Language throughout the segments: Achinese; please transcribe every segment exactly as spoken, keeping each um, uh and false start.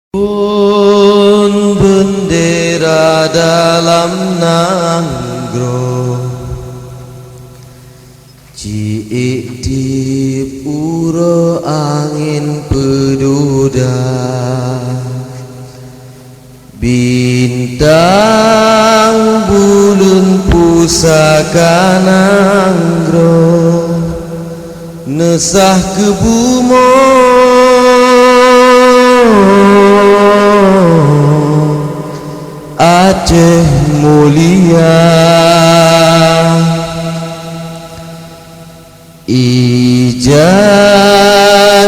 Pun bendera dalam nanggroe, ciek tiep uroe angén peududa. Bintang buleuen pusaka nanggroe, neusah keu bumoe Aceh mulia. Ija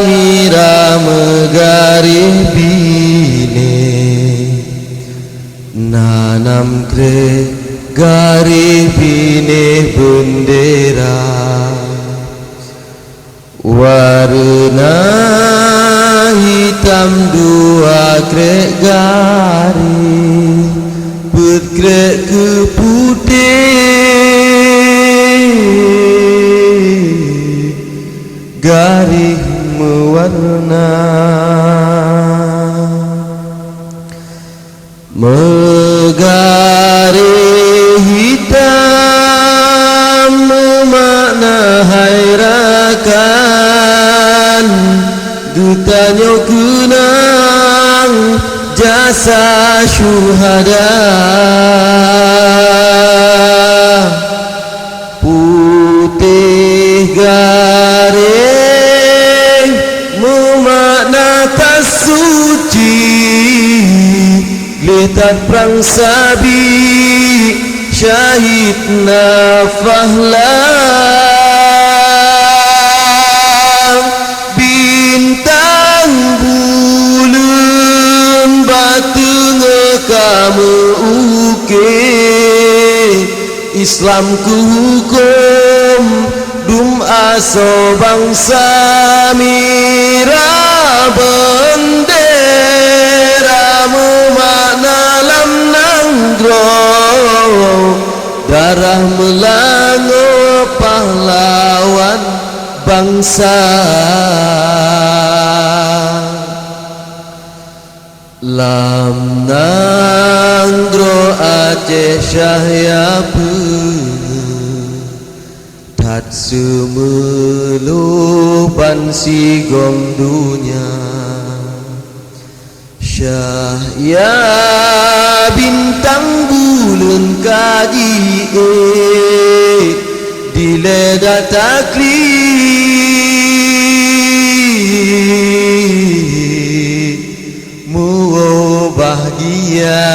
mira meugaréh binéh, nanam krek garéh binéh beundera. Wareuna hitam dua krek garéh, peuet krek keu putéh, garéh meuwareuna. Meugaréh hitam meumakna hai rakan, geutanyoe keunang jasa syuhada. Putéh garéh meumakna tasuci, gleh that prang sabi syahid na pahlawan. Bintang buleuen bak teungoh ka meu-uke, Islam keu huköm dum asoe bansa. Mira beundera meumakna lam nanggroe, darah meulangoe pahlawan bansa. Lam nanggroe Aceh syah ya peue, that seumeuleuh bansigom donya. Syah ya bintang buleuen ka jiék dilée that taklid meuwoe bahgia.